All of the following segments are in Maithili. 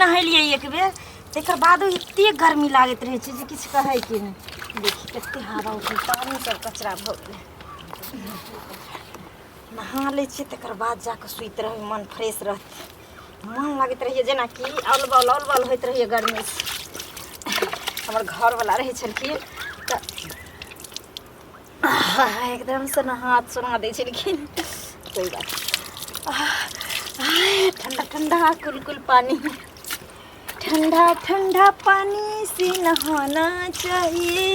नहेलियै एक बेर, तकर बादो एते गर्मी लागैत रहै छै जे किछु कहैके नहि। देखी कते हवा उठल, पानि सब कचरा भऽ गेलै। नहा लै छियै तकर बाद जाकऽ सुति रहबै, मन फ्रेश रहतै। मन लागैत रहैए जेनाकि औल बौल औल बौल होइत रहैए गर्मीसँ। हमर घरवला रहै छलखिन तऽ एकदमसँ नहा सुना दै छलखिन। कोइ बात, ठण्डा ठण्डा कुल कुल पानी, ठंडा ठंडा पानी से नहाना चाहिए,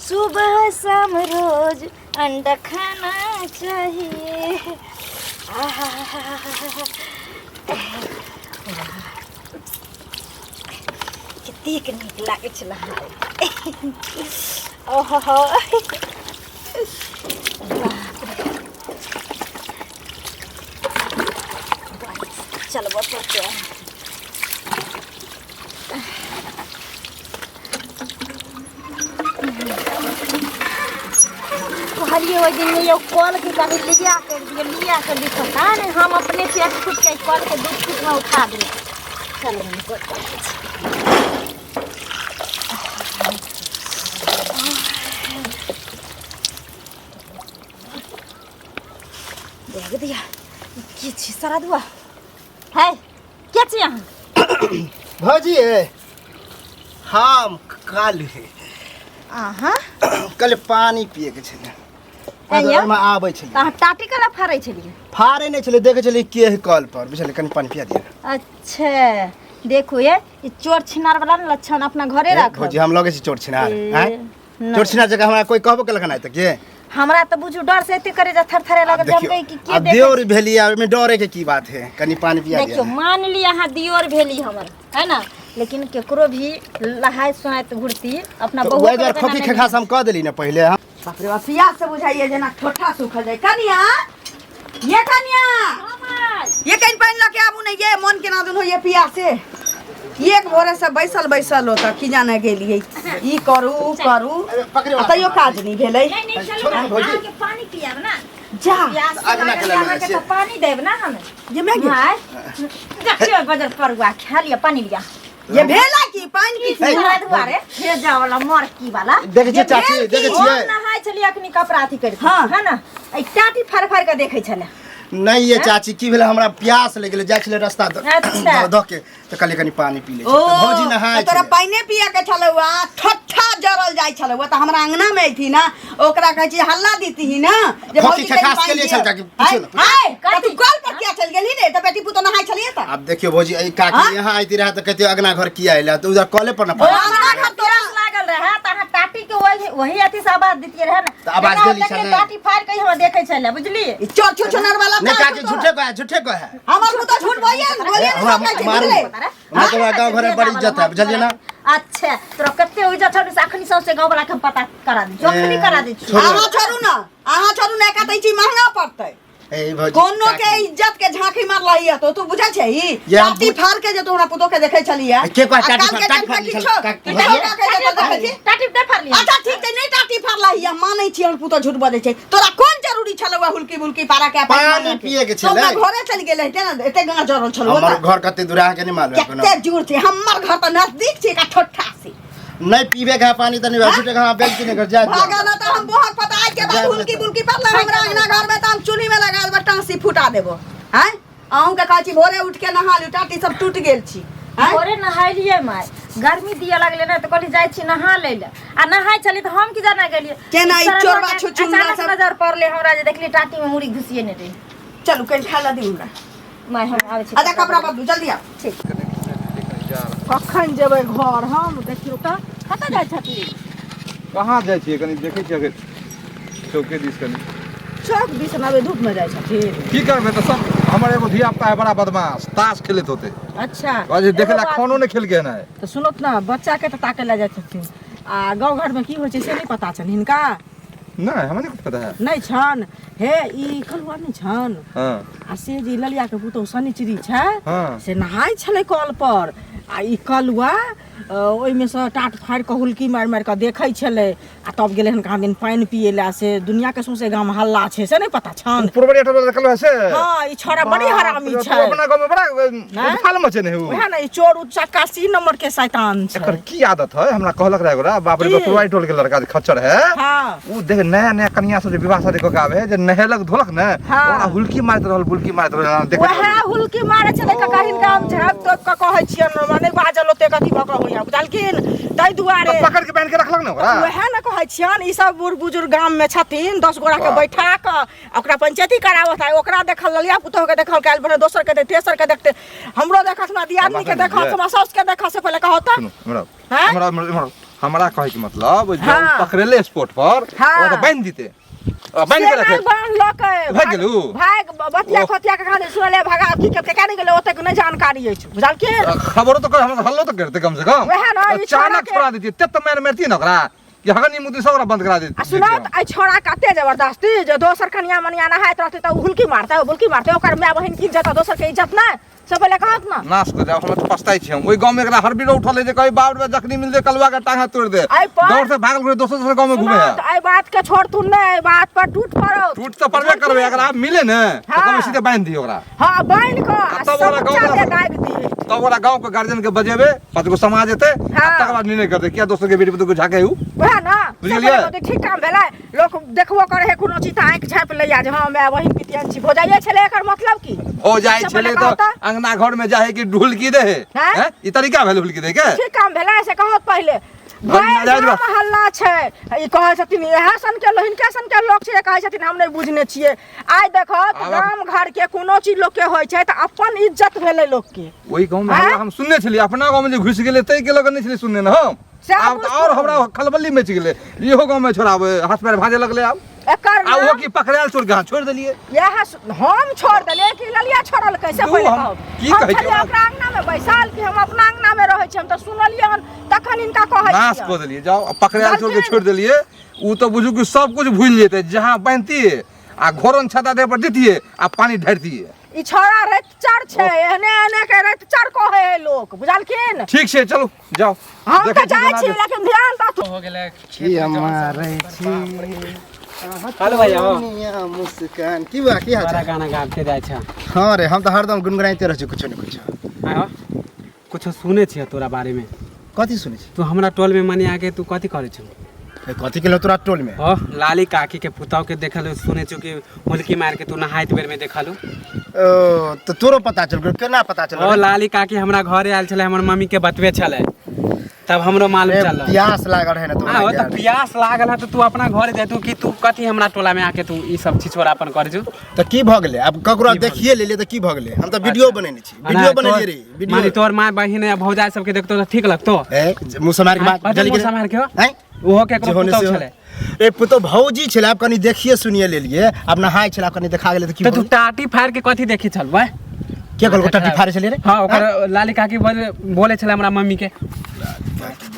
सुबह शाम रोज अंडा खाना चाहिए। आहा, कतेक नीक लागै छै नहाय। ओहो चलबऽ पड़तै। कहलियै ओहि दिन यौ कलके कभी लिया कर दिए, लिया कर दिए, पता नहीं हम अपने से 1 फुट के कल के 2 फुट में उठा दिए। चल हम कर देख दिया की छी सारा दुआ है के छी अहाँ? भौजी ए, हम काल है। अहाँ कल पानी पिए के छलै। ऐं यौ? ओहिमे आबै छलै। तऽ अहाँ टाटी कला फाड़ै छलियै? फाड़े नहि छलै, देखै छलियै के है कल पर, बुझलियै? कनि पानि पिया दिअ। अच्छा देखू ये, ई चोर छिनार वाला ने लक्षण अपना घरे ए, राखब। भौजी हम लगै छी चोर छिनार? ए, आँय? नहि। चोर छिनार जकाँ हमरा कोइ कहबो केलक नहि तऽ के? हमरा तऽ बुझू डर से एते करे जा थरथरे आब लागल जे हम देखियौ कही कि के आब देखै। देवर भेली, आब एहिमे डरे के की बात है? कनि पानि पिया दिअ। देखियौ मान ली अहाँ दियोर भेली हमर, है ना, लेकिन केकरो भी नहाय सोनाइत घुरती अपना तऽ बहू वएह के दुआरे जेना खोखी नहि। खेखा से हम कऽ देली ने पहिले हम। बाप रे बाप, पियास से बुझाइए जेना ठोठा सूखल जाय। कनिया ये, कनिया ये, कनि पानि लऽ के आबू ने ये, मन केना दुन होइए पियास से। एक भोरे से बैसल बैसल होता की जाने गेलियै, ई करू ऊ करू पकड़े आ तैयो काज नहि भेलै। नहीं नहीं, चलू छोड़ू ना, ने भौजी। अहाँके पानी पियाब ना। जा। प्यास आग ना लागल केला अहाँके लगे तऽ पानी देब ना हम। ये मैं गेल। माय देखियो बजर परुआ खा लिअ, पानी लिअ। ये भेला की पानि की? हे, हमरा दुआरे भेजा वाला मरकी वाला। देखै छियै चाची, देखै हम छियै? नहाय छलियै अखनी, कपड़ा अथी करि, हाँ। है ना, एहि टाटी फाड़ि फाड़ि कऽ देखै छलै। नहि ये चाची, की भेलै, हमरा प्यास लागि गेलै, जाइ छलै रस्ता अच्छा। दऽ के तऽ कहलियै कनि पानि पी लै छी। ओ तऽ भौजी नहाय तऽ तोरा छलै। पानिए पिए के छलौ आ ठट्ठा जरल जाइ छलौ। तऽ हमरा अंगना में अयती ना, ओकरा कहै छी हल्ला दीती ना जे खोखी भौजी कनि खखास पानि के लिए दियौ। छल काकी, पूछियौ ने, पूछियौ। हाय, तऽ तू कल पर किया चलि गेलही रे? तऽ बेटी पुतोह नहाय छलियै तऽ आब देखियौ भौजी, एहि काकी हाँ? यहाँ आइती रहे तऽ कहतियै अगना घर किया अयला, तऽ उधर कले पर ने ओ पानि अंगना घर तोरा प्यास लागल रहे तऽ अहाँ टाटी के वही वही अथी से आवाज दितियै रहे ने। तऽ आवाज जेना देली देखलियै छलै। टाटी फाड़ि के हमरा देखै छलै, बुझलियै? ई चोर छुछुनर वाला नहि काज काकी, छौ तोरा। झूठे कहे, झूठे कहे। हमर पुतोह झूठ बोलिए ने, बोलिए ने, हमरा सब कहै छै, मारू। बुझलै? हमरा तऽ गाँव घर में बड़ी इज्जत है, बुझलियै ना? अच्छा तोरा कते इज्जत छौ से अखनी सौंसे गाँव वाला के हम पता करा दै छियौ, अखनी ए, करा दै छियौ। छोड़ू। अहाँ छोड़ू ना, अहाँ छोड़ू ना, एका तऽ ई चीज महंगा पड़तै। ए भौजी, कोनो के काकी। इज्जत के झांकी मारलही है तो तू बुझै छै ई ये हम टाटी फाड़ के जे तोरा पुतोह के देखै छलियै। के कहै आ टाटी काल फाड़- के टाटी टाइम फाड़ली पर छल- किछो काकी, किछो भौजी। का के जे देखै छी। टाटी नहि फाड़लियै। अच्छा ठीक छै, नहि टाटी फाड़लही है, मानै छी हमर पुतोह झूठ बजै छै। तोरा कोन जरूरी छलौ है हुलकी बुलकी पारा के पानि पानी मांगऽ के? पिए के तो अपना छलै। घरे चलि गेलै हेतै ने, एते गाँव जरल छलौ। हमर घर कते दूर है, अहाँके नहि मालूम है कोनो। कते दूर छै हमर घर? तऽ नजदीक छै एकटा ठोठा से। नहीं पीबे के है पानी तऽ नहीं, झूठे के हमरा बेइज्जती नहीं कर जाए। भागा ना तऽ हम बोहक पता आज के बाद जाए हुलकी देतै। बुलकी पड़ल हमरा अंगना घर में तऽ हम चूल्ही में लगा देबो, टाँसी फुटा देबो। आँय, अहूँ के कहै छी भोरे उठ के नहा लिउ, टाटी सब टूट गेल छी। आँय? भोरे नहाइलियै माय, गर्मी दिअ लगलै ने तऽ कहली जाइ छी नहा लै लए, आ नहाय छलियै तऽ हम की जाना गेलियै केना ई सरलवा चोरबा के छुछुन्ना अचानक सब- नजर पड़लै हमरा जे देखली टाटी में मुड़ी घुसिए ने रही। चलू कनि खाय लए दियौ हमरा। माय हम आबै छी। अच्छा कपड़ा बदलू, जल्दी आउ। ठीक। कखन जेबै घर हम? देखियौ तऽ कतऽ जाइ छथिन? कहाँ जाइ छियै, कनि देखै छियै अगर चौके दिस कनि। चौक दिस नबे धूपमे जाइ छथिन? की करबै तऽ सब हमर एगो धिया पुता है बड़ा बदमाश, ताश खेलैत होते। अच्छा। कहै छै देखै एगो लए बात- खानो नहि खेलकै हन आइ। तऽ सुनत ने, बच्चाके तऽ ताकै लए जाइ छथिन आ गाँव घरमे की होइ छै से नहि पता छनि हिनका? नहि, हमरा नहि कुछ पता है। नहि छनि? हे ई कलुआ नहि छनि? हाँ। आ से जे ललिया के पुतोहु शनिचरी छै। हाँ। से नहाय छलै कल पर आ ई कलुआ ओहिमे सँ टाट फाड़ि कऽ हुलकी मारि मारि कऽ देखै छलै आ तब गेलै हन कहाँ दिन पानि पियै लए, से दुनियाके सौंसे गाम हल्ला छै, से नहि पता छन? पुरबरिया टोल देखल है से? हँ, ई छोड़ा बड़ी हरामी तू छै। अपना गाँव में बड़ा उछाल मचे ने हु। वएह ने, ई चोर उचक्का सी नंबर के शैतान छै। एकर की आदत है, हमरा कहलक रहे गोरा, बाप रे की? बाप, पुरवारी टोल के लड़का जे खच्चर है। हाँ। उ देख नया नया कन्या सब जे विवाह शादी कऽ के आवे है, जे नहेलक धोलक ने, हाँ। ओकरा हुलकी मारैत रहल, बुलकी मारैत रहल, देखैत वएह रहल। हुलकी मारै छलै काका, हिनका हम झाँप तोप कऽ कहै छियनि, नहि बाजल ओतेक अथी भऽ कऽ होइया, बुझलखिन? ताहि दुआरे तऽ पकड़ के बान्हि के रखलक ने ओकरा। वएह ने कहै छियनि, ई सब बूढ़ बुजुर्ग गाम में छथिन, 10 गोरा के बाप। बैठा कऽ आ ओकरा पंचायती कराबत, आ ओकरा देखल ललिया पुतोह के देखल, काल्हि भने दोसर के देखते, तेसर के देखते, हमरो देखत, हमरा दियादनी के हमरा देखत, सुनिए। हमरा साउस के देखत, से पहिले कहत तऽ। सुनू, हमरा हाँ? हमरा हमरा हमरा कहै के मतलब जे हाँ। ओ पकड़ेले स्पॉट पर, हाँ। ओकरा बान्हि दिते, बान्हि के से रखे। नहि बान्हलकै। भागि गेलू? भागि बतिया ओह। खतिया के कहानी सुनले, भगा की केलकै, केने गेलै, ओतेक नहि जानकारी अछि, बुझलखिन? खबरो तो कर, हमरा हल्लो तो करते कम से कम। वएह ने, ई छोड़ा अचानक के- छोड़ा देती, ते तो मार मारती ना ओकरा कि हगनी मुदी सब ओकरा बंद करा देती। आ सुनाउ तऽ, एहि छोड़ा कते जबरदस्ती जे दोसर कनिया मनिया नहाइत रहतै तऽ ओ हुलकी मारतै, बुलकी मारतै, ओकर माय बहिन की इज्जत आ दोसर के इज्जत नहि, से पहिले कहत ना। नाश कर जाओ, हमरा तऽ पछताइ छी हम। ओहि गाँव में एकरा हरबिरो उठल है जे कही बाप रे जखनी मिलते कलुआ के टांगा तोड़ दे। एहि पर- दौड़ से भागल घुरे दोसर दोसर गाँव में घूमे सुनाउ है। तऽ, एहि बात के छोड़थुन नहि, एहि बात पर टूट पड़ो। टूट तऽ पड़बे करबै, अगर आब मिले ने तऽ हाँ। कभी सीधे बान्हि दियौ ओकरा। हाँ, बान्हि कऽ आ तब ओकरा सब गाँव चाटे वाला- दाबि दियै। तब ओकरा गाँव के गार्जियन के बजेबै, 5 गो समाज एतै, आ हाँ। तकर बाद निर्णय करतै किया दोसर के बेटी पुतोह के झाके उ। वएह ना, से बुझलियै? पहिले कहतै, ठीक काम भेलै, लोक देखबो करे है कोनो चीज तऽ आँखि झाँपि लैया जे हँ माय बहिन पितियन छी, भऽ जाइए छलै, एकर मतलब की? हो जाइ से छलै पहिले तऽ कहत तऽ? अंगना घर में जाहे कि ढुलकी दे है। हैं? हैं? ई तरीका भेल हुलकी दे के? ठीक काम भेलै से कहत पहिले। बड़ भरि नाजायज गाम बात। हल्ला छै, ई कहै छथिन इएह सन के लोक, हिनका सन के लोक छै, कहै छथिन हम नहि बुझने छियै। आइ देखत आब- गाम घर के कोनो चीज लोक के होइ छै तऽ अपन इज्जत भेलै लोक के। ओहि गाँव में हैं? हल्ला हम सुनने छलियै, अपना गाँव में जे घुसि गेलै ताहि के लऽ कऽ नहि छलियै सुनने ने हम। से आब तऽ आओर हमरा खलबली मचि गेलै, इहो गाँव में छोड़ाबै हाथ पैर भाँजे लगलै आब। एकर आ ओहो नाम की पकड़ायल चोर के अहाँ छोड़ि देलियै? इएह हम छोड़ देलियै कि ललिया छोड़लकै से दू पहिले हम कहू। की हम कहै छलियै छियै? ओकरा अंगना में बैसल कि हम अपना अंगना में रहै छी, हम तऽ सुनलियै हन तखन हिनका कहै नाश छियै। कऽ देलियै, जाउ आ पकड़ायल चोर के बुझलखिन? छोड़ि देलियै। ओ तऽ बुझू कि सब कुछ भूलि जेतै, जहाँ बान्हितियै आ घोरन छाता देह पर दितियै आ पानि ढारितियै। ई छौड़ा रतिचर छै, एहने एहने के रतिचर कहै है लोक, बुझलखिन? ठीक छै, चलू जाउ। हम देखै तऽ छी जाइ केना छी, जे- लेकिन ध्यान दथु। हो गेलै। की हमारे छी हेलो भैया, हो। दुनिया मुस्कान। की बा, की हाल बड़ा चाल? गाना गाबते जाइ छ। हाँ रे, हम तऽ हरदम गुनगुनाइते रहै छी कुछो ने कुछो। आयो, कुछो सुने छियै तोरा बारे में? कथी सुनै छी? तू हमरा टोल में माने आके तू कथी करै छौ? ए, कथी केलौ तोरा टोल में? ओ लाली काकी के पुतौह के देखल सुने छु कि हुलकी मार के तू नहाइत बेर में देखलू। ओ तऽ तोरो पता चल गेल? केना पता चल ओ गेल? लाली काकी हमरा घरे आयल छलै, हमर मम्मी के बतबे छलै, तब हमरो मालूम ए, चलल। प्यास लागल रहे ने तो। हाँ, तऽ प्यास लागल है तऽ तू अपना घर जैतू कि तू कथी हमरा टोला में आके तू ई सब छिछोरापन कर जो? तऽ की भऽ गेलै आब? ककरो की भऽ देखिए लेलियै तऽ की भऽ गेलै? हम तऽ वीडियो बनेने छी, वीडियो बनेलियै रे, वीडियो। माने तोहर माय बहिन या भौजाई सबके देखतो तऽ ठीक लगतो? ए, मुँह सम्हारि के बात। कथी जल्दी मुँह के- सम्हारि के हो? हैं? ओहो केकरो जे होने पुतौह से हो। छलै। ए पुतौह भौजी छलै, आब कनि देखिए सुनिए लेलियै, आब नहाय छलै, आब कनि देखा गेलै तऽ की तऽ तू भऽ गेलै? टाटी फाड़ के कथी देखी छल बे? के कहलको टट्टी फाड़ै छलियै रे? हाँ, ओकर लाली काकी बोले छलै हमरा मम्मी के,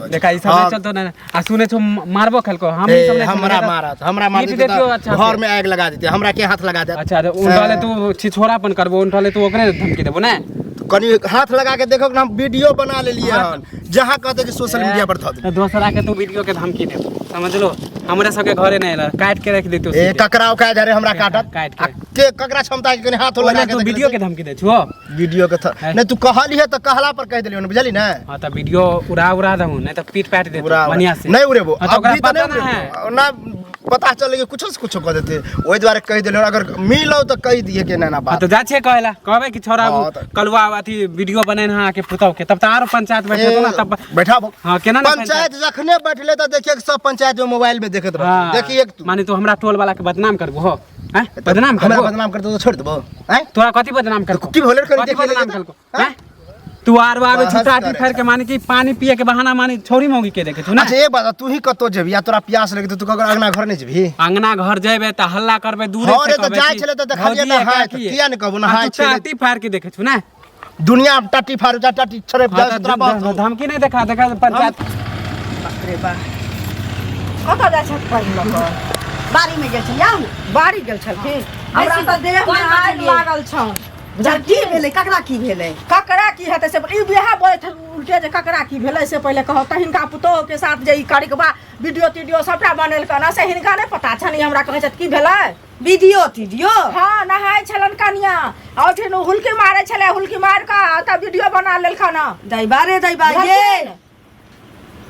देखा ई सब हाँ। नहीं चलतो ना। आ सुने छौ मारबो खेलको हम ई सब ए, नहीं हमरा सुनलियै तऽ मारत, हमरा मार पीट देतै देतियौ तऽ अच्छा से। घर में आगि लगा देतै, हमरा के हाथ लगा देत? अच्छा, तऽ उन डले तू छिछोरापन करबो, उन डले तू ओकरे धमकी देबो ने? कनि हाथ लगा के देखो ने, हम वीडियो बना लेलियै हन, जहाँ कहते कि सोशल मीडिया पर धऽ देबै। तऽ दोसरा के तू वीडियो के धमकी देबो, समझलो? हमरे सबके घरे नहीं एल, काट के रख देतियौ ए सीधे। ककरा औकात रे हमरा काटत? काटि के। आ के ककरा क्षमता के कनि हाथ लगा ओने के तू देख वीडियो के लेतै? धमकी दै छो? वीडियो के है। नहीं, तू कहलिहे तऽ कहला पर कहि देलियौ ने, बुझली ने? हाँ, तऽ वीडियो उड़ा उड़ा दहूँ, नहीं तऽ पीट पाट देतौ उड़ा बढ़िया से। नहीं उड़ेबो। हाँ, तऽ अब ओकरा भी तऽ पता नहीं ना है। उड़ेबो ना, पता चले कि कुछो से कुछो कह देते, ओहि दुआरे कहि देलियौ। अगर मिलो तऽ कहि दिए के ना ना हाँ बात। तऽ जा छियै कहै ला, कहबै कि छोड़ा हाँ, तऽ- कलुआ अथी वीडियो बनेने हँ के पुतौह के, तब तऽ आरो पंचायत बैठेतौ ना तब। बैठाबो। हाँ, केना ने? पंचायत जखने बैठले तऽ देखिए कि सब पंचायत में मोबाइल में देखैत रहत। हाँ, देखिए तू। माने तू हमरा टोल वाला के बदनाम करबो हो? हैं, बदनाम हमरा करबो? बदनाम करते तऽ छोड़ देबो? हैं? तोरा कथी बदनाम करबो? की भेलै रे? कनि कथी देखिए बदनाम लेलियै तऽ? करबो? हैं? तू आरो आबे बहस छौ टाटी करै फाड़ के, माने कि पानी पिए के बहाना माने छौरी मौगी के देखे छौ ना? अच्छा एक बात, तू ही कतौ जेबही या तोरा प्यास लगतौ, तू ककरो अंगना घर नहीं जेबही? अंगना घर जेबे तऽ हल्ला करबे दूरे हाँ से रे, तऽ कहबै जाइ कि छलै तऽ देखलियै भौजी नहाय, एका तऽ की? किया नहि कहबो आ नहाय तू छलै? टाटी फाड़ के देखे छौ ना? दुनिया में टाटी फाड़ू जा, टाटी छड़े हाँ, जा तऽ तोरा बहुत धमकी नहीं देखा देखा पंचायत। बाप रे बा, कतऽ जाइ छथि पानि लऽ कऽ? बाड़ी में गेल छलियै, आउ ने। बाड़ी गेल छलखिन? हमरा तऽ देह में पानि आगि बचलियै। लागल छन। जा की भेलै ककरा की भेलै ककरा की हेतै से ई बियाह बोलैत उल्टे जे ककरा की भेलै से पहिले कहब तऽ हिनका पुतोह के साथ जे ई करिकबा वीडियो तीडियो सबटा बनेलकन से हिनका नहि पता छनि ई हमरा कहै छथि की भेलै वीडियो तीडियो हँ नहाय छलन कनिया और ठिन हुलकी मारै छलै हुलकी मारि कऽ तब वीडियो बना लेलखन दैबा रे दैबा ये बुझलखिन?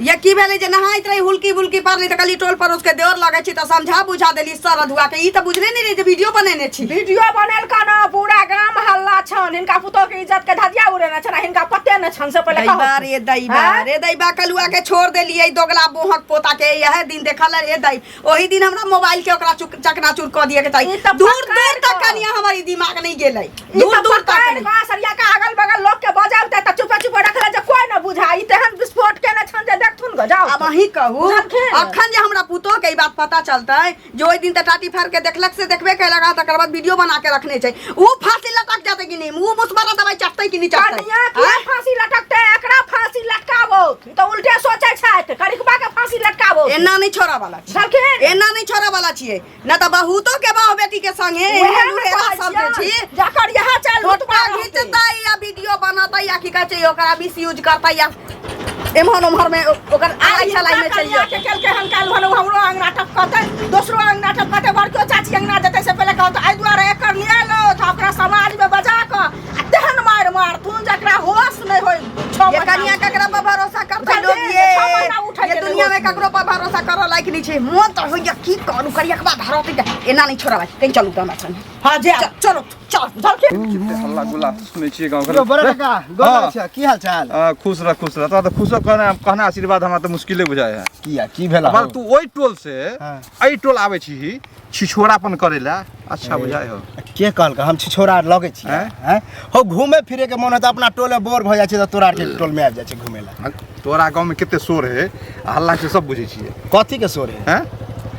ये की भेलै जे नहाइत रही हुलकी बुलकी पारली तऽ कहली टोल पड़ोस के देवर लगै छी तऽ समझा बुझा देली सर अधुआ के ई तऽ बुझले नहि रही जे वीडियो बनेने छी वीडियो बनेलकन पूरा गाम हल्ला छन हिनका पुतोह के इज्जत के धजिया उड़ेने छन आ हिनका पते नहि छन से पहिले दैबा कहू रे दैबा आँय? रे दैबा कलुआ के छोड़ देलियै दोगला बोहक पोता के यह दिन देखल रे दै ओही दिन हमरा मोबाइल के ओकरा चकनाचूर कऽ दिए के चाही ई तऽ दूर पकड़ि दूर तक कऽ। कनिया हमर ई दिमाग नहीं गेलै ई दूर तऽ दूर तक पकड़ि नहीं। कऽ सरिया के अगल बगल लोग के बजाबते तऽ चुपे चुपे रखले जे कोई न बुझा ई तेहन विस्फोट केने छन जे देखथुन ग जाओ आब अहीं कहू बुझलखिन? अखन जे हमरा पुतोह के ई बात पता चलतै जे ओहि दिन तऽ टाटी फाड़ के देखलक से देखबे केलक आ तकर बाद वीडियो बना के रखने छै ऊ फांसी लटक जेतै कि नहीं ऊ मुसबरा दवाई चटतै कि नहीं चटतै कनिया किया आँय? फांसी लटकते एकरा फांसी लटकाबो ई तऽ उल्टे सोचै छथि करिकबा के फांसी लटकाबो एना नहीं छोड़ा वाला छी बुझलखिन एना नहीं छोड़ा वाला छियै न तऽ बहुतो के बाह बेटी के संगे उएह एहन ने लुहेरा कहै सब जे छियनि, छी जकर यहाँ चल फोटो घिचतै या वीडियो बनतै या की कहै छै ओकरा मिसयूज करतै या एम्हर ओम्हर में ओकर आइ चलाइ में चलि के केलकै हन काल्हि भनौ हमरो अंगना टपकतै दोसरो अंगना टपकतै बड़को चाची अंगना जेतै से पहिले कहत एहि दुआरे एकर लिया लो तऽ ओकरा समाजमे बजा कऽ आ तेहन मारि मारथुन जकरा होश नहि होय छओ ये महीना कनिया ककरा पर भरोसा करतै बुझलियै? लोग ये छओ महीना उठै ये के दुनिया में नहि होश ककरो पर भरोसा करऽ लायक नहीं छै मोन तऽ होइया की करू करियकबा धरतै तऽ एना नहीं छोड़बै कहीं चलू तऽ हमरा संगे हँ जे चलो चल बुझलखिन कते हल्ला गुल्ला सुनै छियै गाँव यौ बड़ा काका गोर हाँ। लगै छियै, की हाल चाल खुश रह खुश रह तोरा तऽ खुश कहना कहना आशीर्वाद हमरा तऽ मुश्किले बुझाय है किया की भेल पर तू ओहि टोल से हाँ। एहि टोल आबै छी छिछोड़ापन करै लए अच्छा बुझाय हो के कहलक हम छिछोड़ा लगै छी हैं? हैं हो घूमे फिरे के मन होता अपना टोल में बोर भऽ जाइ छै तऽ तोरा आरके टोल में आबि जाइ छै घूमे लए तोरा गाँव में कते शोर है आ हल्ला से सब बुझै छियै कथी के शोर है हैं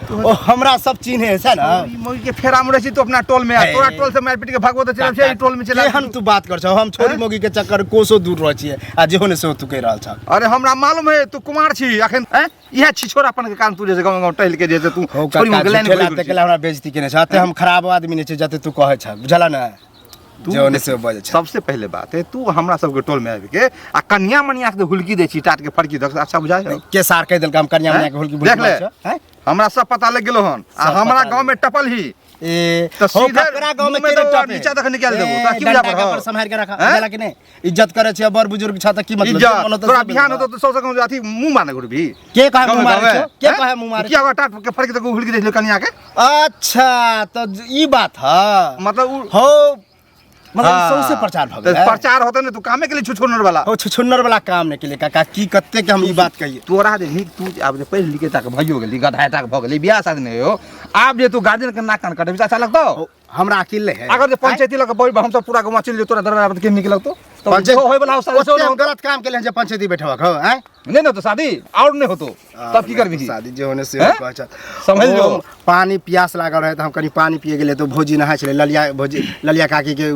ओ हमरा सब चिन्हे है ने ई मौगी के फेरा में रहै छी तू अपना टोल में आ हे। तोरा टोल से मारि पीट के भागबो तऽ चलि छै ई टोल में चलि केहन तू बात कर छौ हम छोरी हैं? मौगी के चक्कर कोसो दूर रहै छियै आ जेहो ने सेहो तू कहि रहल छह अरे हमरा मालूम है तू कुमार छी अखन हैं इएह छिछोड़ापन के कारण तू जे छै गाँव गाँव टहल के जे छै तू हो छोरी काका मौगी लाइन झूठेला घुरि तेकेला हमरा बेइज्जती केने छ अते हम खराब आदमी नहि छै जते तू कहै छ बुझला ने तू जे ओने से बजै छ सबसे पहले बात है तू हमरा सबके टोल में आबि के आ कन्या मनिया के हुलकी दै छी टाट के फड़की दक अच्छा बुझाय हौ? के सार कहि देलक हम कन्या मनिया के हुलकी देख बुलकी ले मारै छ हैं? हमरा सब पता लग गेलो हन आ सब हमरा पता गांव में टपल ही ए तऽ हो सीधे ककरा गांव में मुँह में के तो टपे नीचा तक निकालि देबो, ए, तोरा की बुझा डंडा पड़ौ? के पर सम्हारि के रखा हैं? बुझला कि नहि इज्जत करे छै बड़ बुजुर्ग छ त की मतलब इज्जत मन होतौ तोरा से बिहान बोलबा। होतो तो सौ से कम अथी मुंह माने घुरबी के कहे गाँव मुँह में मारै गाँव छौ के में, कहे मुँह मारै किया ओकरा टाट के फड़की तक हुलकी दै छलै कन्या के अच्छा तऽ ई बात ह मतलब उ हो मतलब ई हाँ। सौंसे प्रचार भऽ तऽ गेलै प्रचार होतै ने तू कामे के लिए छुछुनर वाला हो छुछुन्नर वाला काम नहि केलियै काका की कते के हम ई बात कहियै तोरा जे नीक तू आब जे पढ़ि लिखे तक भइयो गेली गधा तक भऽ गेली बियाह शादी नहि हो आब जे तू गार्जियन के नाक कान कटेबी अच्छा लगतौ हो, हमरा अकिल नहि है अगर जे पंचायती लग बैठ हम सब पूरा गाँव चलि जेतौ तोरा दरवाजा पर के नीक लगतौ तऽ पंचायत होय वाला हो शादी ओते हम गलत काम केलियै जे पंचायती बैठबक हो आँय नहि ने होतो शादी और नहि होतो तब की करबी शादी जे होने से हैं? कहै छ समझ लो। ओ, पानी प्यास लागल रहे तऽ हम कनि पानी पिए गेलियै तऽ भौजी नहाय छलै ललिया भौजी ललिया काकी के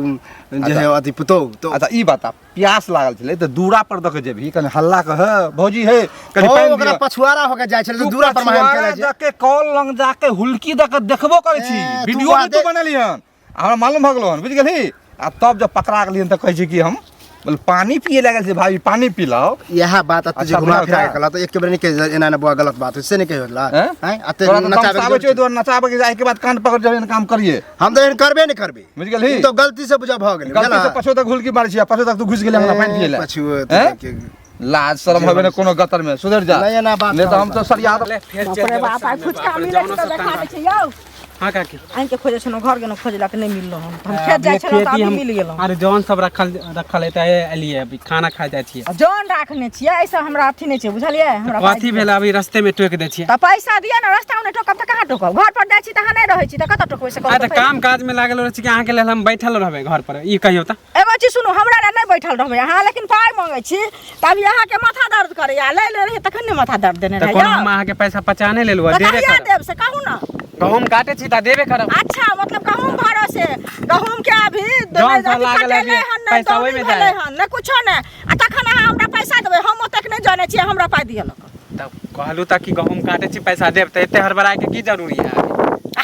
जे है अथी पुतोहु तो अच्छा ई बता प्यास लागल छलै तऽ दूरा पर दऽ के जेबही कनि हल्ला कह भौजी हे कनि हो, पानि ओकरा दिअ। पछुआरा होके जाइ छलै तऽ तू दूरा पर महान पछुआरा खेलै छै दऽ के कॉल लग जाके हुलकी दऽ के देखबो करै छी ए, तू वीडियो भी तू बादे- बनेली हन आ हमरा मालूम भऽ गेलो हन बुझि गेलही आ तब जब पकड़ा गेलियन तऽ कहै छै कि हम बोले पानी पिए लागल छै भाभी पानी पिलाओ इएह बात अते जे अच्छा, घुमा बुझाउ फिरा के था। कहला तऽ एक बेर नहि कहि एना एना बौआ गलत बात होइ से नहि कहि होला हैं? हैं अते तोरा तऽ नचाबे तमसाबै छै ओहि दुआरे नचाबै के जाय के बाद कान पकड़ जब एहन काम करिए हम तऽ एहन करबे नहि करबे बुझि गेलही ई तऽ गलती से बुझा भऽ गेलै गलती से पछो तक हुलकी मारै छी आ पछो तक तू घुसि गेलै हमरा पानि पिए लए पछुए हैं? लाज शरम होबे ने कोनो गतर में सुधर जा नहीं, एना बात नहीं तो हम ना तो सरिया ले, फेर बाप चलि रे जेबै बाप आइ सामने, फुचका बाप रे, मिलै छै जौनो तऽ सब देखा तंग दै छै यौ हाँ काकी आनि के खोजै छलहुँ घर गेलहुँ खोजला तऽ नहि मिललहुँ हम तऽ हम खेत जाइ छलहुँ तऽ खेती अभी हम मिल गेलहुँ अरे जौन सब रखल रखल है तऽ एलियै अभी खाना खा जाइ छियै आ जौन राखने छियै एहिसँ हमरा अथी नहि छै बुझलियै हमरा पाइ कथी दिअ। भेल अभी रस्ते में टोकि दै छियै तऽ पैसा दिअ ने रास्तामे नहि टोकब तऽ कहाँ टोकब घर पर जाइ छी तऽ अहाँ नहि रहै छी तऽ कतऽ टोकबै से कहू आ तऽ तऽ काम काज में लागल रहै छी कि अहाँके लेल हम बैठल रहबै घर पर ई कहियौ तऽ एगो चीज सुनू हमरा लए नहि बैठल रहबै अहाँ लेकिन पाइ मङ्गै छी तऽ अभी अहाँके माथा दर्द करैया लै ले रहियै तखन ने माथा दर्द देने तऽ रहै कोनो हम अहाँके पैसा पचा नहि लेलहुँ तऽ देबे कहिया करब देब से कहू ने गहूँम काटै छी तऽ देबे करब अच्छा मतलब गहूँम भरोसे गहूँम के अभी जौन सब लागल कटेलै अभी, हन नहि पैसा दौनी ओहिमे भेलै जाय। हन नहि कुछो नहि आ तखन अहाँ हमरा पैसा देबै हम ओतेक नहि जानै छियै हमरा पाइ दिअ लग तब कहलहुँ तऽ कि गहूँम काटै छी पैसा देब तऽ एते हड़बड़ाके की जरूरी है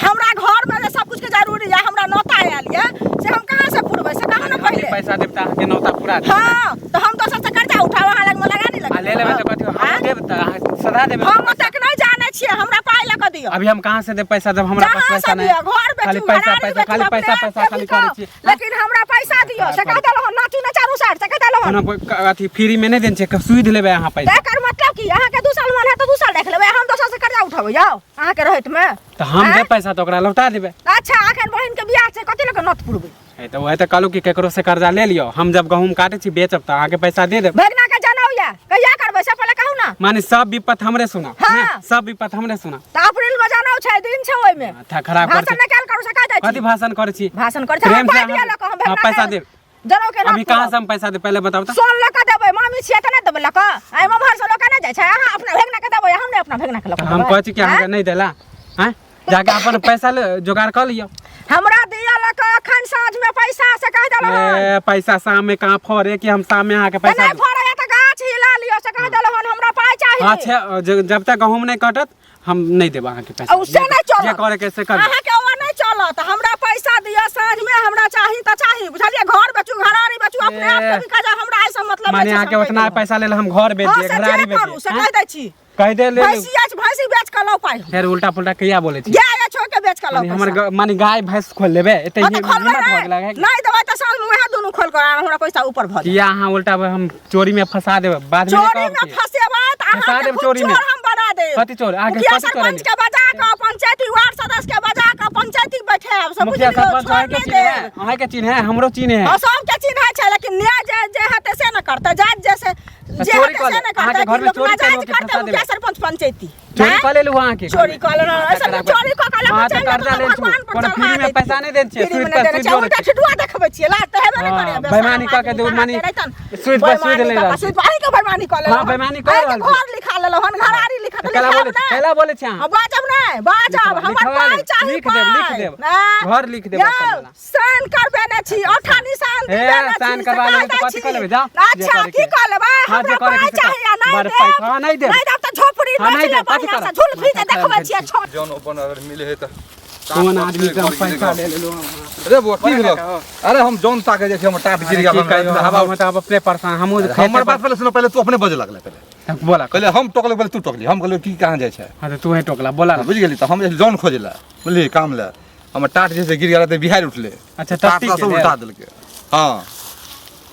हमरा घरमे जे सब कुछके जरूरी यऽ हमरा नोता आयल यऽ से हम कहाँ से पुरबै से कहू ने घर पैसा देब तऽ अहाँके नौता पूरा देब। हाँ तो हम दोसर से कर्जा उठाओ अहाँ लग में लगा नहीं आ ले लेबै तऽ कथी हम देब तऽ अहाँ सधा देबै। हम ओतेक नहीं जानै छियै, हमरा पाइ लऽ कऽ दियौ। अभी हम कहाँ से देब पैसा जब हमरा पास जहाँ पैसा से नहीं? दियौ, घर बेचू, खाली पैसा घरारी पैसा बेचू, खाली अपने पैसा आप पैसा के खाली बिकाउ। करै छी। लेकिन हमरा पैसा दियौ से कह देलहुँ, नाचू ने चारू साइड से कह देलहुँ। कोनो अथी फ्री में नहीं देने छै, सुध लेबै अहाँ पैसा। एकर मतलब की अहाँके 2 साल मन है तऽ 2 साल राखि लेबै, हम दोसर से कर्जा उठेबै जाउ अहाँके रहैत में। तऽ हम देब पैसा तऽ ओकरा लौटा देबै। अच्छा अखन बहिन के बियाह छै, कथी लऽ कऽ नत पुरबै? हे तऽ वएह तऽ कहलहुँ कि केकरो से कर्जा ले लियौ, हम जब गहूँम काटै छी बेचब तऽ अहाँके पैसा दे देब। भगना के जनउ या कहिया करबै से पहिले कहू ना। माने सब विपत हमरे सुना। हाँ। ने? सब विपत हमरे सुना। तऽ अप्रैल में जनउ छै, दिन छै ओहिमे। माथा खराब कर भाषण नहि कयल करू से कह दै छी। कथी भाषण करै छी? भाषण करै छी, प्रेम हमरा से पाइ दिअ लऽ कऽ, हम हाँ, भगना पैसा के देब। जनउ के अभी नत कहाँ पुरब। से हम पैसा देब पहले बताउ तऽ। सोन लऽ कऽ देबै, मामी छियै तऽ नहि देबै लऽ कऽ? आइ ममहर से लऽ कऽ नहि जाइ छै, अहाँ अपना भेगना के देबै, हम नहि अपना भेगना के लऽ कऽ हम देबै। कहै छी कि अहाँके नहि देला, आँय जाके अपन पैसा ले जोगाड़ कऽ लियौ। हमरा दिअ लऽ कऽ अखन साँझ में पैसा से कह देलहुँ हन। ए, पैसा शाम में कहाँ फड़े कि हम शाम में अहाँके तऽ पैसा नहि फड़ैया तऽ गाछ हिला लियौ से कह देलहुँ हन, हमरा पाइ चाही। अच्छा जब तक गहूँम नहीं कटत हम नहीं देब अहाँके पैसा। आ, से नहीं चलत। जे करे के से कर। अहाँके ओ नहीं चलत, हमरा पैसा दिअ साँझ में, हमरा चाही तऽ चाही, बुझलियै? घर बेचू, घरारी बेचू, अपने आप के बिका जाउ, हमरा एहिसँ मतलब माने नहि छै, अहाँके से हम उतना कहि पैसा लेल हम घर बेच देलहुँ। दिए, हाँ, से घरारी जे बेच करू दिए। से कहि दै छी। कहि दे ले। भैंसी अछि, भैंसी बेच कऽ लाउ पाइ। फेर उल्टा पुल्टा कहिया बोलै छी? गाय अछि, ओहिके बेच कऽ लाउ माने हमर पैसा। माने गाय भैंस खोल लेबै एते हाँ, तऽ खोलबै हिम्मत भऽ नहि। गेल है? नहि देबै तऽ साँझमे उएह दुनू खोल कऽ आनब, हमरा पैसा ऊपर भऽ जायत। किया अहाँ उल्टा हम चोरी में फंसा देबै बाद में? चोरी में फंसेबै तऽ फंसा अहाँके देब खूब चोरी में। चोर हम बना देब। कथी चोर? अहाँके मुखिया कथी चोर सरपंच के बजा कऽ, पंचायती वार्ड सदस्य के बजा कऽ पंचायती बैठायब सब, मुखिया बुझलियौ? सरपंच छोड़ अहाँके नहि चिन्ह है? देब। अहाँके चिन्ह है, हमरो चिन्ह है। हाँ, सबके चिन्है छै, लेकिन न्याय जे जे हेतै से ने करतै, जात जे से तऽ जे चोरी हेतै कऽ से ले। ने अहाँके करतै, घरमे लोक चोरी नाजायज कऽ लेलहुँ कि करतै फंसा मुखिया देबै? सरपंच पंचायती। चोरी आँय? कऽ लेलहुँ अहाँके? चोरी कऽ लेलहुँ, ऐसे खराब चोरी कऽ कऽ लऽ हाँ, तऽ चलि कर्जा जेतौ ले तऽ छु। भगवान पर कोनो चढ़ा फ्री में दैतियै। पैसा नहि देने छियै, फ्री में सूद नहि पर देने सूद छियै, जोड़ै उल्टा छियै। ठिठुआ देखबै छियै, लाज तऽ हेबे नहि हाँ, करैए। बेईमानी कऽ के देबै, माने सूद पर सूद बेईमानी ले कऽ रहल कऽ, सूद पर अहींके बेईमानी कऽ लेलहुँ। हाँ, बेईमानी कऽ अहींके रहल छी। घर लिखा लेलहुँ हन, घरारी लिखा तऽ कैला लिखायब बोलै नहि। कैला बोलै छी अहाँ? हाँ, बाजब नहि, बाजब, हमर लिखवा पाइ लेब, चाही, लिख देब, लिख पाइ। देब। नहि। घर लिख देब यौ, अपन वाला। साइन करबेने छी, औठा निशान हे, दिबेने छी, साइन से करवा कहि लेबै तऽ दै कथी छी। कऽ लेबै? जाउ, जे अच्छा करैके की कऽ लेबै? हाँ, जे हमरा करैके पाइ से कर। चाही आ नहि बड़ देब। पाइ, हाँ, नहि देब। नहि देब तऽ झोपड़ी हाँ, बेच नहि लेब देब, कथी बढ़िआँ से, करब? झुलफी जे माथा खराब देखबै भेल छियै छै। छोट। जौन अपन अगर मिले है तऽ कोन आदमी के हम पैसा ले लेलहुँ हम? अरे बुआ की भेलो? अरे हम जौन ताके जाइ छी, हमर टाट गिर अरे गेल। की कहियौ, हवा हम तऽ आब अपने परेशान हमहूँ अरे हमर बात पहिले सुनो, पहिले तू अपने बजे लगले पहिले। बोला। कहले हम टोकले, पहिले तू टोकली। हम कहलियै की कहाँ जाइ छै? हाँ तऽ तू ही टोकला, बोला ना। बुझि गेली? तऽ हम जे जौन खोजे ला, बुझली, काम ला, हमर टाट जे से गिर गेल तऽ बिहार उठले। अच्छा, टाट तट्टी सब के उल्टा देलकै। हाँ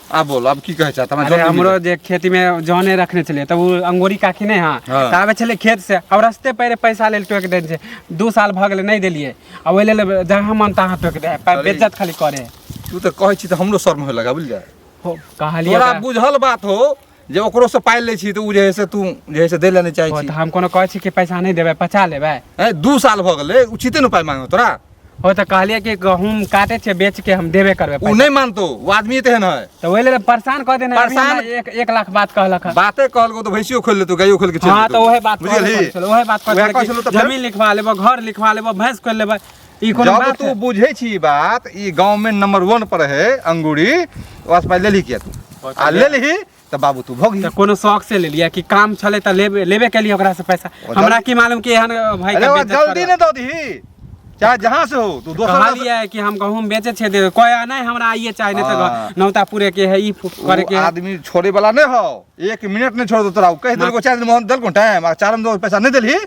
आब बोल, आब की कहै छै हमरा? अरे जौन नहि हमरो मिले। जे खेती में जौने रखने छलियै तऽ ओ अंगोरी काकी नहि, हाँ हाँ। तऽ आबै छलै खेत से और रस्ते पैरे पैसा लेल टोकि देने छै। 2 साल भऽ गेलै नहि देलियै, आ ओहि लेल जहाँ मन तहाँ टोकि दे, अरे। बेज्जत खाली करे। तू तऽ कहै छी तऽ हमरो शर्म होय लगा, बुझलियै? हो कहलियै तोरा तऽ- बुझल बात हो जे ओकरो से पाइ लै छी तऽ उ जे है से तू जे है से दै लए नहि चाहै हो, छी। तऽ हम कोनो कहै छी कि पैसा नहि देबै, पचा लेबै? हैं, 2 साल भऽ गेलै, उचिते ने पाइ मांगो तोरा। हो तऽ कहलियै कि गहूँम काटै छियै बेच के हम देबे करबै उ पैसा। नहि मानतो, उ आदमी तेहन है। तऽ ओहि लेल परेशान कऽ देने अभी। परेशान- हमरा 1 लाख बात कहलक हँ। बाते कहलको तऽ भैंसियो खोलि लेतौ, गाइयो खोलि के चलि हाँ तऽ जेतौ। ओहे बात बुझि गेलही? कहले, ओहे बात उएह कहले कहै छलौ कि तऽ फेर जमीन लिखवा लेबो, घर लिखवा लेबो, भैंस खोलि लेबै, ई कोनो जब बात तू है? बुझै छी ई बात, ई गाँव में नंबर 1 पर है अंगूरी, ओकरा से पाइ लेलही किया तू? आ लेलही तऽ बाबू तू भोगही। तऽ कोनो शौक से लेलियै कि काम छलै तऽ लेबे लेबे केलियै ओकरा से पैसा। ओ हमरा जल्दी- की मालूम कि एहन भाई अरे के ओ बेइज्जत जल्दी करब। नहि दऽ दही, चाहे जहाँ से हो तू दोसर कहलियै कि हम गहूँम बेचै छियै दे, कहै नहि हमरा आइए चाही, नहि तऽ हाँ। नौता पूरे के है, ई करे ओ के है। आदमी छोड़े वाला नहि हो, 1 मिनट नहीं छोड़ तोरा। उ कहि देलको 4 दिन, मोहन देलको टाइम, आ चारिम दिन पैसा नहीं देलही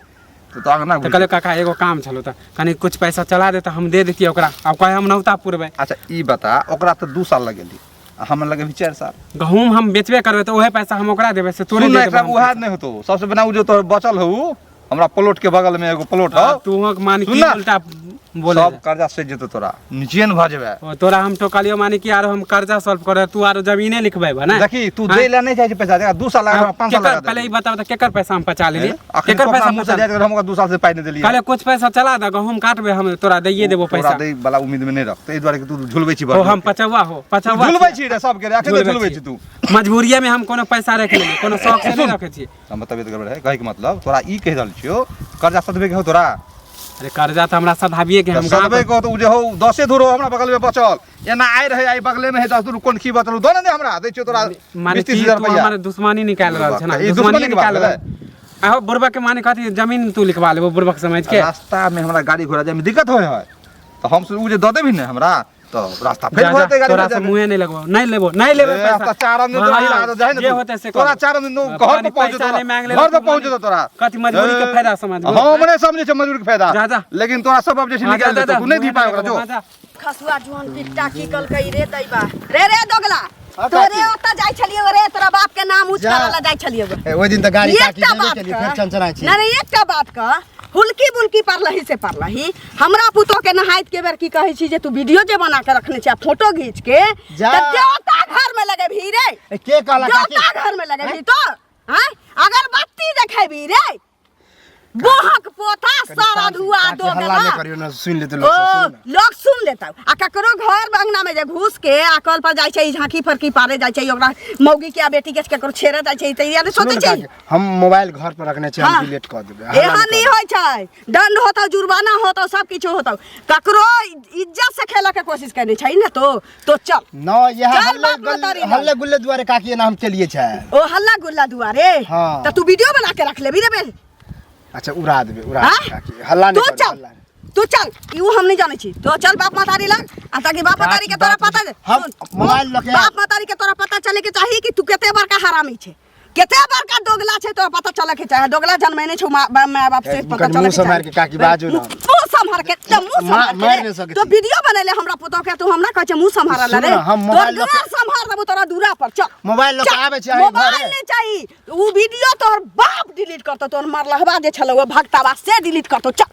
तो आगे ना तऽ कहलियै काका एगो काम छलो तऽ कनि कुछ पैसा चला दे तऽ हम दे देतियै ओकरा, आब कहै हम नौता पुरबै। अच्छा ई बता, ओकरा तऽ 2 साल लगेली आ हमरा लगेबही 4 साल। गहूँम हम बेचबे करबै तऽ ओहे पैसा हम ओकरा देबै से तोरे सुन दे ना, देबै एकरा हम उएह पैसा। नहीं होतो। सबसे बना उ जो तोहर बचल हो, हमरा प्लॉट के बगल में एगो प्लॉट हो। आ, तू मान सुन की ना। उल्टा बोले सब कर्जा से जेतो, तोरा निचेन भऽ जेबे। ओ, तोरा हम टोकलियो माने कि आरो हम कर्जा सॉल्व करे, तू आरो जमीने लिखबै ने। देखी तू हाँ? दै लए नहीं चाहै छै पैसा, देखा 2 साल लगा, 5 साल केकर लगा। पहले ई बताओ तऽ केकर पैसा हम पचा लेलियै? अखन केकर पैसा मुँह से पचा जाइत हम ओकरा 2 साल से पाइ नहि देलियै। कहले कुछ पैसा चला दे, गहूँम काटबै हम तोरा दैये देबो तोरा पैसा। दै वाला उम्मीद में नहीं रख, ताहि दुआरे कि तू झुलबै छी। ओ हम पचौआ हो, पचौआ झुलबै छियै। छी रे सबके रे, अखन तऽ झुलबै छी तू। मजबूरिये में हम कोनो पैसा रख लेलियै, कोनो शौक से नहीं रखै छियै। हमर तबियत गड़बड़ है, कहैके मतलब तोरा ई कहि रहल छियौ, कर्जा सधबे के हो तोरा? अरे कर्जा तऽ हमरा सधाबिये के हम तऽ सधबे के हो तऽ उ जे हो 10 धूर हो हमरा बगल में बचल, एना आइ रहे, आइ बगले में है 10 धूर, कोन खी बचल दो ने दे हमरा, दै छियौ तोरा माने 20 30 की हजार तू रुपैआ। हमर दुश्मनी निकालि रहल छै ना? ई दुश्मनी दुश्मनी के बात निकालि रहल। आहो बुढ़बा के माने कथी जमीन तू लिखवा लेबो बुढ़बा के समझ के? रास्ता में हमरा गाड़ी घोड़ा जाय में दिक्कत होय है तऽ हम उ जे दऽ देबही ने हमरा तो रास्ता फेर जा, भरते जा, गाड़ी तोरा से मुँहे नहीं लगवाओ, नहीं लेबो, नहीं लेबे ए, पैसा। तो चार आदमी तो हाँ, आदत जाए ना जे तू। होते से तोरा कर। चार आदमी नो हाँ, घर पानी पर पहुंचे पैसा नहीं मांग ले घर पर पहुंचे तोरा। कथी मजबूरी के फायदा समझ हम नहीं समझे छै मजबूरी के फायदा। जा, जा। लेकिन तोरा सब अब जे छै हाँ, जा, निकाल जा, देतो जा, तू नहीं दी मुँहे पाए ओकरा नहीं जो लगवाओ, जा। खसुआ जुअन पिट्टा की कलकै रे दैबा रे रे दोगला हाँ, तोरे काकी। ओतऽ जाइ छलियै रे तोरा बाप के नाम ऊँच जा। करऽ लए जाइ छलियै ए, ओहि दिन तऽ गाड़ी काकी एकटा देबे बात केलियै कह फेर चंचनाइ छी नहीं नहीं एकटा बात कह हुलकी बुलकी परलही से परलही हमरा पुतोह के नहाइत के बेर की कहै छी जे तू वीडियो जे बना के रखने छी आ फोटो घीच के जा। तऽ देवता घर में लगेबही रे ए, के कहला काकी देवता घर में लगेबही तो हाँ अगरबत्ती देखेबही रे बोहक पोता सारा धुआ काकी, दो हल्ला गेला नहि करियौ ने सुनि लेतै ओ लोक सब, सुनू ने। लोग सुन लेता आ ककरो घर अंगना में जे घुस के आ कल पर जाइ छै ई झांकी फरकी पारे जाइ छै ओकरा मौगी के आ बेटी के ककरो छेड़े जाइ छै तऽ यानी सुनू सोचै ने छै काकी, हम मोबाइल घर पर रखने छी हम हाँ। डिलीट कऽ देबै हल्ला एहन नहि नहीं होइ छै दंड होतौ जुर्माना होतौ सब किछु होतौ ककरो इज्जत से खेलऽ के कोशिश करने छै ने तो तो चल न यह चल हल्ले बाप गुल्ले महतारी लग। हल्ले गुल्ले दुआरे काकी एना हम केलिए छै ओ हल्ला गुल्ला दुआरे हाँ। तऽ तू वीडियो बना के रख लेबी रे बे अच्छा उड़ा देबै उड़ा हाँ? देबै काकी हल्ला तू नहि करू चल हल्ला नहि। तू चल ई हम नहीं जानै छी तो चल बाप महतारी लग आ ताकि बाप महतारी के तोरा पता हम सुन, मोबाइल लऽ के बाप महतारी के तोरा पता चले के चाही कि तू कते बड़का हरामी छै कते बड़का दोगला छै तोरा पता चले के चाही दोगला जन्मेने छौ माँ माय बाप से ए, पता कनि चले मुँह के सम्हारि चाही के काकी बाजू ना। मुँह सम्हार के तऽ मुँह सम्हार के मारि रे। नहि सकै तो छी। वीडियो बनेले हमरा पुतोह के तू हमरा कहै छै मुँह सम्हारल सुन रे ना, हम तोर मोबाइल लऽ के- दुआर सम्हार देबू तोरा दूरा पर चल मोबाइल लऽ के चल, आबै छी अहाँके मोबाइल घरे। नहि चाही उ वीडियो तोहर बाप डिलीट करतौ तोहर मरलहबा जे छलौ ओ भक्ताबा से डिलीट करतौ चल।